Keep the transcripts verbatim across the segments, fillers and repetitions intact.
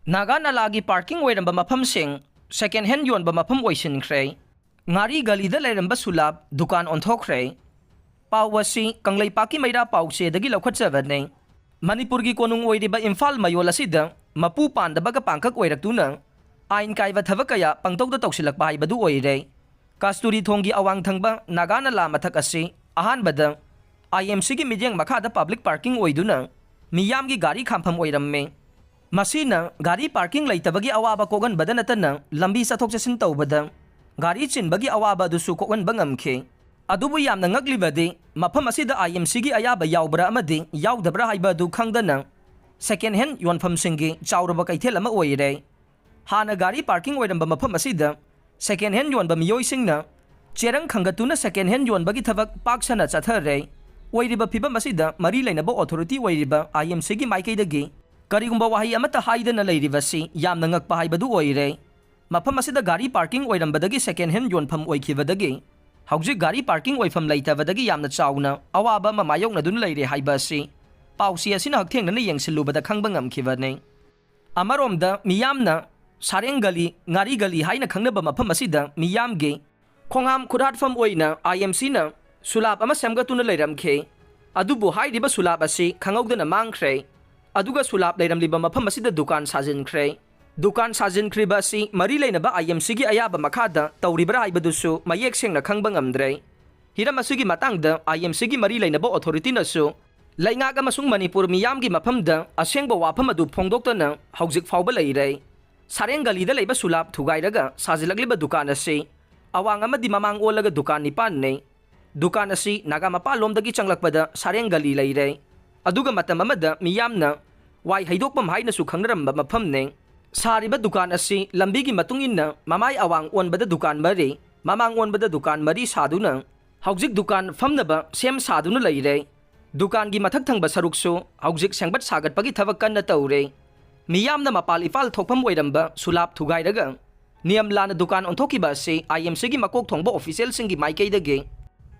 Naga ꯅꯂꯥꯒꯤ parking ꯑꯣꯏꯔꯝꯕ ꯃꯐꯝꯁꯤꯡ second hand ꯌꯣꯟꯕ ꯃꯐꯝ ꯑꯣꯏꯁꯤꯟꯈ꯭ꯔꯦ꯫ ꯉꯥꯔꯤ ꯒꯂꯤꯗ ꯂꯩꯔꯝꯕ ꯁꯨꯂꯥꯞ ꯗꯨꯀꯥꯟ ꯑꯣꯟꯊꯣꯛꯈ꯭ꯔꯦ꯫ ꯄꯥꯎ ꯑꯁꯤ ꯀꯪꯂꯩꯄꯥꯛꯀꯤ ꯃꯩꯔꯥ ꯄꯥꯎꯆꯦꯗꯒꯤ ꯂꯧꯈꯠꯆꯕꯅꯤ꯫ ꯃꯅꯤꯄꯨꯔꯒꯤ ꯀꯣꯅꯨꯡ ꯑꯣꯏꯔꯤꯕ ꯏꯝꯐꯥꯜ ꯃꯌꯣꯜ ꯑꯁꯤꯗ ꯃꯄꯨ ꯄꯥꯟꯗꯕꯒ ꯄꯥꯡꯈꯛ ꯑꯣꯏꯔꯛꯇꯨꯅ ꯑꯥꯏꯟ ꯀꯥꯏꯕ ꯊꯕꯛ ꯀꯌꯥ ꯄꯪꯇꯧꯗ ꯇꯧꯁꯤꯜꯂꯛꯄ ꯍꯥꯏꯕꯗꯨ ꯑꯣꯏꯔꯦ꯫ ꯀꯥꯁꯇꯨꯔꯤ ꯊꯣꯡꯒꯤ ꯑꯋꯥꯡ ꯊꯪꯕ ꯅꯥꯒꯥ ꯅꯂꯥ ꯃꯊꯛ ꯑꯁꯤ ꯑꯍꯥꯟꯕꯗ ꯑꯥꯏ ꯑꯦꯝ ꯁꯤꯒꯤ ꯃꯤꯠꯌꯦꯡ ꯃꯈꯥꯗ ꯄꯕ꯭ꯂꯤꯛ ꯄꯥꯔꯀꯤꯡ ꯑꯣꯏꯗꯨꯅ ꯃꯤꯌꯥꯝꯒꯤ ꯒꯥꯔꯤ ꯈꯥꯝꯐꯝ ꯑꯣꯏꯔꯝꯃꯤ꯫ ꯃꯁꯤꯅ ꯒꯥꯔꯤ ꯄꯥꯔꯀꯤꯡ ꯂꯩꯇꯕꯒꯤ ꯑꯋꯥꯕ ꯀꯣꯛꯍꯟꯕꯗ ꯅꯠꯇꯅ ꯂꯝꯕꯤ ꯆꯠꯊꯣꯛ ꯆꯠꯁꯤꯟ ꯇꯧꯕꯗ ꯒꯥꯔꯤ ꯆꯤꯟꯕꯒꯤ ꯑꯋꯥꯕ ꯑꯗꯨꯁꯨ ꯀꯣꯛꯍꯟꯕ ꯉꯝꯈꯤ꯫ ꯑꯗꯨꯕꯨ ꯌꯥꯝꯅ ꯉꯛꯂꯤꯕꯗꯤ ꯃꯐꯝ ꯑꯁꯤꯗ ꯑꯥꯏ ꯑꯦꯝ ꯁꯤꯒꯤ ꯑꯌꯥꯕ ꯌꯥꯎꯕ꯭ꯔꯥ ꯑꯃꯗꯤ ꯌꯥꯎꯗꯕ꯭ꯔꯥ ꯍꯥꯏꯕ ꯑꯗꯨ ꯈꯪꯗꯅ ꯁꯦꯀꯦꯟ ꯍꯦꯟ ꯌꯣꯟꯐꯝꯁꯤꯡꯒꯤ ꯆꯥꯎꯔꯕ ꯀꯩꯊꯦꯜ ꯑꯃ ꯑꯣꯏꯔꯦ꯫ ꯍꯥꯟꯅ ꯒꯥꯔꯤ ꯄꯥꯔꯀꯤꯡ ꯑꯣꯏꯔꯝꯕ ꯃꯐꯝ ꯑꯁꯤꯗ ꯁꯦꯀꯦꯟ ꯍꯦꯟ ꯌꯣꯟꯕ ꯃꯤꯑꯣꯏꯁꯤꯡꯅ ꯆꯦꯔꯪ ꯈꯟꯒꯠꯇꯨꯅ ꯁꯦꯀꯦꯟ ꯍꯦꯟ ꯌꯣꯟꯕꯒꯤ ꯊꯕꯛ ꯄꯥꯛ ꯁꯟꯅ ꯆꯠꯊꯔꯦ꯫ ꯑꯣꯏꯔꯤꯕ ꯐꯤꯕꯝ ꯑꯁꯤꯗ ꯃꯔꯤ ꯂꯩꯅꯕ ꯑꯣꯊꯣꯔꯤꯇꯤ ꯑꯣꯏꯔꯤꯕ ꯑꯥꯏ ꯑꯦꯝ ꯁꯤꯒꯤ ꯃꯥꯏꯀꯩꯗꯒꯤ ꯀꯔꯤꯒꯨꯝꯕ ꯋꯥꯍꯩ ꯑꯃꯠꯇ ꯍꯥꯏꯗꯅ ꯂꯩꯔꯤꯕꯁꯤ ꯌꯥꯝꯅ ꯉꯛꯄ ꯍꯥꯏꯕꯗꯨ ꯑꯣꯏꯔꯦ꯫ ꯃꯐꯝ ꯑꯁꯤꯗ ꯒꯥꯔꯤ ꯄꯥꯔꯀꯤꯡ ꯑꯣꯏꯔꯝꯕꯗꯒꯤ ꯁꯦꯀꯦꯟ ꯍꯦꯟ ꯌꯣꯟꯐꯝ ꯑꯣꯏꯈꯤꯕꯗꯒꯤ ꯍꯧꯖꯤꯛ ꯒꯥꯔꯤ ꯄꯥꯔꯀꯤꯡ ꯑꯣꯏꯐꯝ ꯂꯩꯇꯕꯗꯒꯤ ꯌꯥꯝꯅ ꯆꯥꯎꯅ ꯑꯋꯥꯕ ꯑꯃ ꯃꯥꯌꯣꯛꯅꯗꯨꯅ ꯂꯩꯔꯦ ꯍꯥꯏꯕ ꯑꯁꯤ ꯄꯥꯎꯆꯦ ꯑꯁꯤꯅ ꯍꯛꯊꯦꯡꯅꯅ ꯌꯦꯡꯁꯤꯜꯂꯨꯕꯗ ꯈꯪꯕ ꯉꯝꯈꯤꯕꯅꯤ꯫ ꯑꯃꯔꯣꯝꯗ ꯃꯤꯌꯥꯝꯅ ꯁꯥꯔꯦꯡ ꯒꯂꯤ, ꯉꯥꯔꯤ ꯒꯂꯤ ꯍꯥꯏꯅ ꯈꯪꯅꯕ ꯃꯐꯝ ꯑꯁꯤꯗ ꯃꯤꯌꯥꯝꯒꯤ ꯈꯣꯡꯍꯥꯝ ꯈꯨꯠꯍꯥꯠꯐꯝ ꯑꯣꯏꯅ ꯑꯥꯏ ꯑꯦꯝ ꯁꯤꯅ ꯁꯨꯂꯥꯞ ꯑꯃ ꯁꯦꯝꯒꯠꯇꯨꯅ ꯂꯩꯔꯝꯈꯤ꯫ ꯑꯗꯨꯕꯨ ꯍꯥꯏꯔꯤꯕ ꯁꯨꯂꯥꯞ ꯑꯁꯤ ꯈꯪꯍꯧꯗꯅ ꯃꯥꯡꯈ꯭ꯔꯦ꯫ ꯑꯗꯨꯒ ꯁꯨꯂꯥꯞ ꯂꯩꯔꯝꯂꯤꯕ ꯃꯐꯝ ꯑꯁꯤꯗ ꯗꯨꯀꯥꯟ ꯁꯥꯖꯤꯟꯈ꯭ꯔꯦ꯫ ꯗꯨꯀꯥꯟ ꯁꯥꯖꯤꯟꯈ꯭ꯔꯤꯕ ꯑꯁꯤ ꯃꯔꯤ ꯂꯩꯅꯕ ꯑꯥꯏ ꯑꯦꯝ ꯁꯤꯒꯤ ꯑꯌꯥꯕ ꯃꯈꯥꯗ ꯇꯧꯔꯤꯕ꯭ꯔꯥ ꯍꯥꯏꯕꯗꯨꯁꯨ ꯃꯌꯦꯛ ꯁꯦꯡꯅ ꯈꯪꯕ ꯉꯝꯗ꯭ꯔꯦ꯫ ꯍꯤꯔꯝ ꯑꯁꯤꯒꯤ ꯃꯇꯥꯡꯗ ꯑꯥꯏ ꯑꯦꯝ ꯁꯤꯒꯤ ꯃꯔꯤ ꯂꯩꯅꯕ ꯑꯣꯊꯣꯔꯤꯇꯤꯅꯁꯨ ꯂꯩꯉꯥꯛ ꯑꯃꯁꯨꯡ ꯃꯅꯤꯄꯨꯔ ꯃꯤꯌꯥꯝꯒꯤ ꯃꯐꯝꯗ ꯑꯁꯦꯡꯕ ꯋꯥꯐꯝ ꯑꯗꯨ ꯐꯣꯡꯗꯣꯛꯇꯅ ꯍꯧꯖꯤꯛ ꯐꯥꯎꯕ ꯂꯩꯔꯦ꯫ ꯁꯥꯔꯦꯡ ꯒꯂꯤꯗ ꯂꯩꯕ ꯁꯨꯂꯥꯞ ꯊꯨꯒꯥꯏꯔꯒ ꯁꯥꯖꯤꯜꯂꯛꯂꯤꯕ ꯗꯨꯀꯥꯟ ꯑꯁꯤ ꯑꯋꯥꯡ ꯑꯃꯗꯤ ꯃꯃꯥꯡ ꯑꯣꯜꯂꯒ ꯗꯨꯀꯥꯟ ꯅꯤꯄꯥꯟꯅꯤ꯫ ꯗꯨꯀꯥꯟ ꯑꯁꯤ ꯅꯥꯒꯥ ꯃꯄꯥꯜꯂꯣꯝꯗꯒꯤ ꯆꯪꯂꯛꯄꯗ ꯁꯥꯔꯦꯡ ꯒꯂꯤ ꯂꯩꯔꯦ꯫ ꯑꯗꯨꯒ ꯃꯇꯝ ꯑꯃꯗ ꯃꯤꯌꯥꯝꯅ ꯋꯥꯏ ꯍꯩꯗꯣꯛꯐꯝ ꯍꯥꯏꯅꯁꯨ ꯈꯪꯅꯔꯝꯕ ꯃꯐꯝꯅꯤ꯫ ꯁꯥꯔꯤꯕ ꯗꯨꯀꯥꯟ ꯑꯁꯤ ꯂꯝꯕꯤꯒꯤ ꯃꯇꯨꯡ ꯏꯟꯅ ꯃꯃꯥꯏ ꯑꯋꯥꯡ ꯑꯣꯟꯕꯗ ꯗꯨꯀꯥꯟ ꯃꯔꯤ, ꯃꯃꯥꯡ ꯑꯣꯟꯕꯗ ꯗꯨꯀꯥꯟ ꯃꯔꯤ ꯁꯥꯗꯨꯅ ꯍꯧꯖꯤꯛ ꯗꯨꯀꯥꯟ ꯐꯝꯅꯕ ꯁꯦꯝ ꯁꯥꯗꯨꯅ ꯂꯩꯔꯦ꯫ ꯗꯨꯀꯥꯟꯒꯤ ꯃꯊꯛ ꯊꯪꯕ ꯁꯔꯨꯛꯁꯨ ꯍꯧꯖꯤꯛ ꯁꯦꯝꯒꯠ ꯁꯥꯒꯠꯄꯒꯤ ꯊꯕꯛ ꯀꯟꯅ ꯇꯧꯔꯦ꯫ ꯃꯤꯌꯥꯝꯅ ꯃꯄꯥꯜ ꯏꯄꯥꯜ ꯊꯣꯛꯐꯝ ꯑꯣꯏꯔꯝꯕ ꯁꯨꯂꯥꯞ ꯊꯨꯒꯥꯏꯔꯒ ꯅꯤꯌꯝ ꯂꯥꯟꯅ ꯗꯨꯀꯥꯟ ꯑꯣꯟꯊꯣꯛꯈꯤꯕ ꯑꯁꯤ ꯑꯥꯏ ꯑꯦꯝ ꯁꯤꯒꯤ ꯃꯀꯣꯛ ꯊꯣꯡꯕ ꯑꯣꯐꯤꯁꯤꯌꯦꯜꯁꯤꯡꯒꯤ ꯃꯥꯏꯀꯩꯗꯒꯤ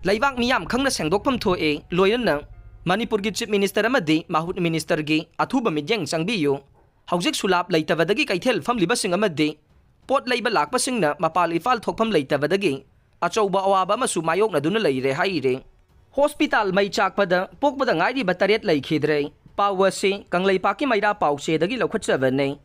ꯂꯩꯕꯥꯛ ꯃꯤꯌꯥꯝ ꯈꯪꯅ ꯁꯦꯡꯗꯣꯛꯐꯝ ꯊꯣꯛꯑꯦ, ꯂꯣꯏꯅꯅ ꯃꯅꯤꯄꯨꯔꯒꯤ ꯆꯤꯐ ꯃꯤꯅꯤꯁꯇꯔ ꯑꯃꯗꯤ ꯃꯍꯨꯠ ꯃꯤꯅꯤꯁꯇꯔꯒꯤ ꯑꯊꯨꯕ ꯃꯤꯠꯌꯦꯡ ꯆꯪꯕꯤꯌꯨ꯫ ꯍꯧꯖꯤꯛ ꯁꯨꯂꯥꯞ ꯂꯩꯇꯕꯗꯒꯤ ꯀꯩꯊꯦꯜ ꯐꯝꯂꯤꯕꯁꯤꯡ ꯑꯃꯗꯤ ꯄꯣꯠ ꯂꯩꯕ ꯂꯥꯛꯄꯁꯤꯡꯅ ꯃꯄꯥꯜ ꯏꯄꯥꯜ ꯊꯣꯛꯐꯝ ꯂꯩꯇꯕꯗꯒꯤ ꯑꯆꯧꯕ ꯑꯋꯥꯕ ꯑꯃꯁꯨ ꯃꯥꯌꯣꯛꯅꯗꯨꯅ ꯂꯩꯔꯦ ꯍꯥꯏꯔꯤ꯫ ꯍꯣꯁꯄꯤꯇꯥꯜ ꯃꯩ ꯆꯥꯛꯄꯗ ꯄꯣꯛꯄꯗ ꯉꯥꯏꯔꯤꯕ ꯇꯔꯦꯠ ꯂꯩꯈꯤꯗ꯭ꯔꯦ꯫ ꯄꯥꯎ ꯑꯁꯤ ꯀꯪꯂꯩꯄꯥꯛꯀꯤ ꯃꯩꯔꯥ ꯄꯥꯎꯆꯦꯗꯒꯤ ꯂꯧꯈꯠꯆꯕꯅꯤ꯫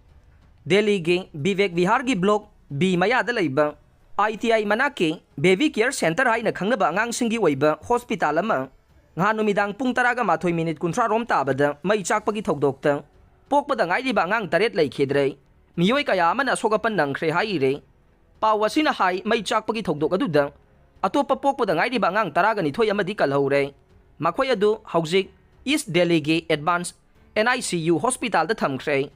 ꯗꯦꯜꯂꯤꯒꯤ ꯕꯤꯕꯦꯛ ꯚꯤꯍꯥꯔꯒꯤ ꯕ꯭ꯂꯣꯛ ꯕꯤ ꯃꯌꯥꯗ ꯂꯩꯕ ꯑꯥꯏ ꯇꯤ ꯑꯥꯏ ꯃꯅꯥꯛꯀꯤ ꯕꯦꯕꯤ ꯀꯦꯌꯔ ꯁꯦꯟꯇꯔ ꯍꯥꯏꯅ ꯈꯪꯅꯕ ꯑꯉꯥꯡꯁꯤꯡꯒꯤ ꯑꯣꯏꯕ ꯍꯣꯁꯄꯤꯇꯥꯜ ꯑꯃ ꯉꯍꯥꯟ ꯅꯨꯃꯤꯗꯥꯡ ꯄꯨꯡ ꯇꯔꯥꯒ ꯃꯥꯊꯣꯏ ꯃꯤꯅꯤꯠ ꯀꯨꯟꯊ꯭ꯔꯥ ꯔꯣꯝ ꯇꯥꯕꯗ ꯃꯩ ꯆꯥꯛꯄꯒꯤ ꯊꯧꯗꯣꯛꯇ ꯄꯣꯛꯄꯗ ꯉꯥꯏꯔꯤꯕ ꯑꯉꯥꯡ ꯇꯔꯦꯠ ꯂꯩꯈꯤꯗ꯭ꯔꯦ꯫ ꯃꯤꯑꯣꯏ ꯀꯌꯥ ꯑꯃꯅ ꯑꯁꯣꯛ ꯑꯄꯟ ꯅꯪꯈ꯭ꯔꯦ ꯍꯥꯏꯔꯤ꯫ ꯄꯥꯎ ꯑꯁꯤꯅ ꯍꯥꯏ, ꯃꯩ ꯆꯥꯛꯄꯒꯤ ꯊꯧꯗꯣꯛ ꯑꯗꯨꯗ ꯑꯇꯣꯞꯄ ꯄꯣꯛꯄꯗ ꯉꯥꯏꯔꯤꯕ ꯑꯉꯥꯡ ꯇꯔꯥꯒ ꯅꯤꯊꯣꯏ ꯑꯃꯗꯤ ꯀꯜꯍꯧꯔꯦ꯫ ꯃꯈꯣꯏ ꯑꯗꯨ ꯍꯧꯖꯤꯛ ꯏꯁ ꯗꯦꯜꯂꯤꯒꯤ advance and I C U ꯍꯣꯁꯄꯤꯇꯥꯜꯗ ꯊꯝꯈ꯭ꯔꯦ꯫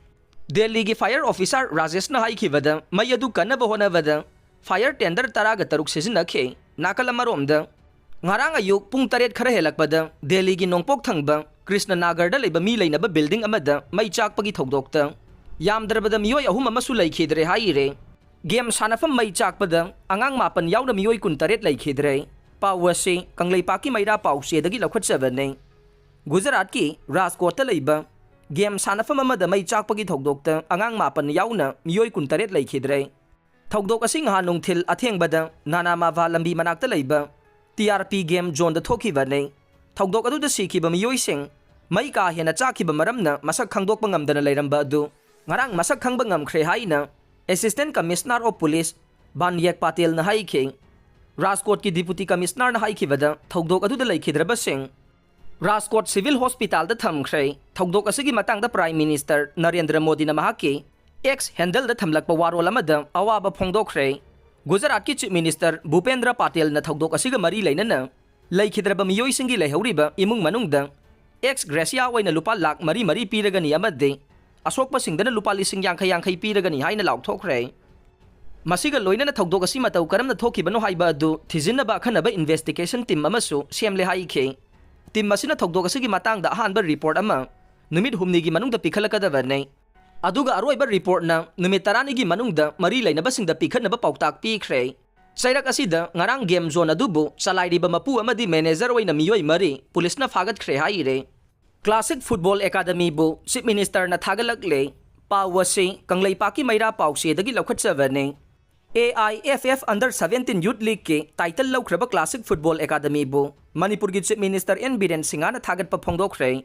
ꯗꯦꯜꯂꯤꯒꯤ ꯐꯥꯌꯔ ꯑꯣꯐꯤꯁꯥꯔ ꯔꯥꯖꯦꯁꯅ ꯍꯥꯏꯈꯤꯕꯗ, ꯃꯩ ꯑꯗꯨ ꯀꯟꯅꯕ ꯍꯣꯠꯅꯕꯗ ꯐꯥꯌꯔ ꯇꯦꯟꯗꯔ ꯇꯔꯥꯒ ꯇꯔꯨꯛ ꯁꯤꯖꯤꯟꯅꯈꯤ꯫ ꯅꯥꯀꯜ ꯑꯃꯔꯣꯝꯗ, ꯉꯔꯥꯡ ꯑꯌꯨꯛ ꯄꯨꯡ ꯇꯔꯦꯠ ꯈꯔ ꯍꯦꯜꯂꯛꯄꯗ ꯗꯦꯜꯂꯤꯒꯤ ꯅꯣꯡꯄꯣꯛ ꯊꯪꯕ ꯀ꯭ꯔꯤꯁꯅ ꯅꯥꯒꯔꯗ ꯂꯩꯕ ꯃꯤ ꯂꯩꯅꯕ ꯕꯤꯜꯗꯤꯡ ꯑꯃꯗ ꯃꯩ ꯆꯥꯛꯄꯒꯤ ꯊꯧꯗꯣꯛꯇ ꯌꯥꯝꯗ꯭ꯔꯕꯗ ꯃꯤꯑꯣꯏ ꯑꯍꯨꯝ ꯑꯃꯁꯨ ꯂꯩꯈꯤꯗ꯭ꯔꯦ ꯍꯥꯏꯔꯦ꯫ ꯒꯦꯝ ꯁꯥꯟꯅꯐꯝ ꯃꯩ ꯆꯥꯛꯄꯗ ꯑꯉꯥꯡ ꯃꯥꯄꯟ ꯌꯥꯎꯅ ꯃꯤꯑꯣꯏ ꯀꯨꯟꯇꯔꯦꯠ ꯂꯩꯈꯤꯗ꯭ꯔꯦ꯫ ꯄꯥꯎ ꯑꯁꯤ ꯀꯪꯂꯩꯄꯥꯛꯀꯤ ꯃꯩꯔꯥ ꯄꯥꯎꯆꯦꯗꯒꯤ ꯂꯧꯈꯠꯆꯕꯅꯤ꯫ ꯒꯨꯖꯔꯥꯠꯀꯤ ꯔꯥꯖꯀꯣꯠꯇ ꯂꯩꯕ ꯒꯦꯝ ꯁꯥꯟꯅꯐꯝ ꯑꯃꯗ ꯃꯩ ꯆꯥꯛꯄꯒꯤ ꯊꯧꯗꯣꯛꯇ ꯑꯉꯥꯡ ꯃꯥꯄꯟ ꯌꯥꯎꯅ ꯃꯤꯑꯣꯏ ꯀꯨꯟꯇꯔꯦꯠ ꯂꯩꯈꯤꯗ꯭ꯔꯦ꯫ ꯊꯧꯗꯣꯛ ꯑꯁꯤ ꯉꯍꯥꯟ ꯅꯨꯡꯊꯤꯜ ꯑꯊꯦꯡꯕꯗ ꯅꯥꯅꯥ ꯃꯥꯚꯥ ꯂꯝꯕꯤ ꯃꯅꯥꯛꯇ ꯂꯩꯕ ꯇꯤ ꯑꯥꯔ ꯄꯤ ꯒꯦꯝ ꯖꯣꯟꯗ ꯊꯣꯛꯈꯤꯕꯅꯤ꯫ ꯊꯧꯗꯣꯛ ꯑꯗꯨꯗ ꯁꯤꯈꯤꯕ ꯃꯤꯑꯣꯏꯁꯤꯡ ꯃꯩ ꯀꯥ ꯍꯦꯟꯅ ꯆꯥꯛꯈꯤꯕ ꯃꯔꯝꯅ ꯃꯁꯛ ꯈꯪꯗꯣꯛꯄ ꯉꯝꯗꯅ ꯂꯩꯔꯝꯕ ꯑꯗꯨ ꯉꯔꯥꯡ ꯃꯁꯛ ꯈꯪꯕ ꯉꯝꯈ꯭ꯔꯦ ꯍꯥꯏꯅ Assistant Commissioner of Police ꯕꯥꯟꯌꯦꯛ ꯄꯥꯇꯦꯜꯅ ꯍꯥꯏꯈꯤ꯫ ꯔꯥꯖꯀꯣꯠꯀꯤ Deputy Commissionerꯅ ꯍꯥꯏꯈꯤꯕꯗ, ꯊꯧꯗꯣꯛ ꯑꯗꯨꯗ ꯂꯩꯈꯤꯗ꯭ꯔꯕꯁꯤꯡ ꯔꯥꯖꯀꯣꯠ ꯁꯤꯚꯤꯜ ꯍꯣꯁꯄꯤꯇꯥꯜꯗ ꯊꯝꯈ꯭ꯔꯦ꯫ ꯊꯧꯗꯣꯛ ꯑꯁꯤꯒꯤ ꯃꯇꯥꯡꯗ Prime Minister ꯅꯔꯦꯟꯗ꯭ꯔ ꯃꯣꯗꯤꯅ ꯃꯍꯥꯛꯀꯤ X handleꯗ ꯊꯝꯂꯛꯄ ꯋꯥꯔꯣꯜ ꯑꯃꯗ ꯑꯋꯥꯕ ꯐꯣꯡꯗꯣꯛꯈ꯭ꯔꯦ꯫ ꯒꯨꯖꯔꯥꯠꯀꯤ Chief Minister ꯚꯨꯄꯦꯟꯗ꯭ꯔ ꯄꯥꯇꯦꯜꯅ ꯊꯧꯗꯣꯛ ꯑꯁꯤꯒ ꯃꯔꯤ ꯂꯩꯅꯅ ꯂꯩꯈꯤꯗ꯭ꯔꯕ ꯃꯤꯑꯣꯏꯁꯤꯡꯒꯤ ꯂꯩꯍꯧꯔꯤꯕ ꯏꯃꯨꯡ ꯃꯅꯨꯡꯗ ex gratia ꯑꯣꯏꯅ ꯂꯨꯄꯥ ꯂꯥꯈ ꯃꯔꯤ ꯃꯔꯤ ꯄꯤꯔꯒꯅꯤ ꯑꯃꯗꯤ ꯑꯁꯣꯛꯄꯁꯤꯡꯗꯅ ꯂꯨꯄꯥ ꯂꯤꯁꯤꯡ ꯌꯥꯡꯈꯩ ꯌꯥꯡꯈꯩ ꯄꯤꯔꯒꯅꯤ ꯍꯥꯏꯅ ꯂꯥꯎꯊꯣꯛꯈ꯭ꯔꯦ꯫ ꯃꯁꯤꯒ ꯂꯣꯏꯅꯅ ꯊꯧꯗꯣꯛ ꯑꯁꯤ ꯃꯇꯧ ꯀꯔꯝꯅ ꯊꯣꯛꯈꯤꯕꯅꯣ ꯍꯥꯏꯕ ꯑꯗꯨ ꯊꯤꯖꯤꯟꯅꯕ ꯑꯈꯟꯅꯕ investigation team ꯑꯃꯁꯨ ꯁꯦꯝꯂꯦ ꯍꯥꯏꯈꯤ꯫ Team ꯑꯁꯤꯅ ꯊꯧꯗꯣꯛ ꯑꯁꯤꯒꯤ ꯃꯇꯥꯡꯗ ꯑꯍꯥꯟꯕ report ꯑꯃ ꯅꯨꯃꯤꯠ ꯍꯨꯝꯅꯤꯒꯤ ꯃꯅꯨꯡꯗ ꯄꯤꯈꯠꯂꯛꯀꯗꯕꯅꯤ꯫ ꯑꯗꯨꯒ ꯑꯔꯣꯏꯕ reportꯅ ꯅꯨꯃꯤꯠ ꯇꯔꯥꯅꯤꯒꯤ ꯃꯅꯨꯡꯗ ꯃꯔꯤ ꯂꯩꯅꯕꯁꯤꯡꯗ ꯄꯤꯈꯠꯅꯕ ꯄꯥꯎꯇꯥꯛ ꯄꯤꯈ꯭ꯔꯦ꯫ ꯆꯩꯔꯛ ꯑꯁꯤꯗ ꯉꯔꯥꯡ ꯒꯦꯝ ꯖꯣꯟ ꯑꯗꯨꯕꯨ ꯆꯂꯥꯏꯔꯤꯕ ꯃꯄꯨ ꯑꯃꯗꯤ manager ꯑꯣꯏꯅ ꯃꯤꯑꯣꯏ ꯃꯔꯤ ꯄꯨꯂꯤꯁꯅ ꯐꯥꯒꯠꯈ꯭ꯔꯦ ꯍꯥꯏꯔꯦ꯫ Classic Football Academyꯕꯨ Chief Ministerꯅ ꯊꯥꯒꯠꯂꯛꯂꯦ꯫ ꯄꯥꯎ ꯑꯁꯤ ꯀꯪꯂꯩꯄꯥꯛꯀꯤ ꯃꯩꯔꯥ ꯄꯥꯎꯆꯦꯗꯒꯤ ꯂꯧꯈꯠꯆꯕꯅꯤ꯫ A I F F Under Seventeen Youth Leagueꯀꯤ title ꯂꯧꯈ꯭ꯔꯕ Classic Football Academyꯕꯨ ꯃꯅꯤꯄꯨꯔꯒꯤ Chief Minister N ꯕꯤꯔꯦꯟ ꯁꯤꯡꯍꯅ ꯊꯥꯒꯠꯄ ꯐꯣꯡꯗꯣꯛꯈ꯭ꯔꯦ꯫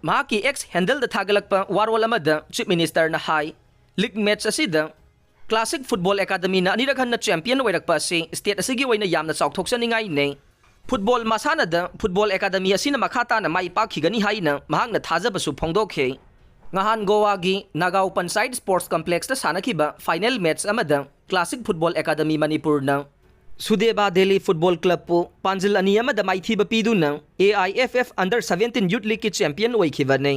ꯃꯍꯥꯛꯀꯤ X handleꯗ ꯊꯥꯒꯠꯂꯛꯄ ꯋꯥꯔꯣꯜ ꯑꯃꯗ Chief Ministerꯅ ꯍꯥꯏ, league match ꯑꯁꯤꯗ Classic Football Academyꯅ ꯑꯅꯤꯔꯛ ꯍꯟꯅ champion ꯑꯣꯏꯔꯛꯄ ꯑꯁꯤ state ꯑꯁꯤꯒꯤ ꯑꯣꯏꯅ ꯌꯥꯝꯅ ꯆꯥꯎꯊꯣꯛꯆꯅꯤꯡꯉꯥꯏꯅꯤ꯫ Football ꯃꯁꯥꯟꯅꯗ Football Academy ꯑꯁꯤꯅ ꯃꯈꯥ ꯇꯥꯅ ꯃꯥꯏ ꯄꯥꯛꯈꯤꯒꯅꯤ ꯍꯥꯏꯅ ꯃꯍꯥꯛꯅ ꯊꯥꯖꯕꯁꯨ ꯐꯣꯡꯗꯣꯛꯈꯤ꯫ ꯉꯍꯥꯟ ꯒꯣꯋꯥꯒꯤ ꯅꯥꯒꯥꯎ ꯄꯟꯆꯥꯌꯠ Sports Complexꯇ ꯁꯥꯟꯅꯈꯤꯕ final match ꯑꯃꯗ Classic Football Academy ꯃꯅꯤꯄꯨꯔꯅ ꯁꯨꯗꯦꯕꯥ ꯗꯦꯜꯂꯤ Football Clubꯄꯨ ꯄꯥꯟꯖꯤꯜ ꯑꯅꯤ ꯑꯃꯗ ꯃꯥꯏꯊꯤꯕ ꯄꯤꯗꯨꯅ ꯑꯦ I F F Under Seventeen Youth Leagueꯀꯤ champion ꯑꯣꯏꯈꯤꯕꯅꯤ꯫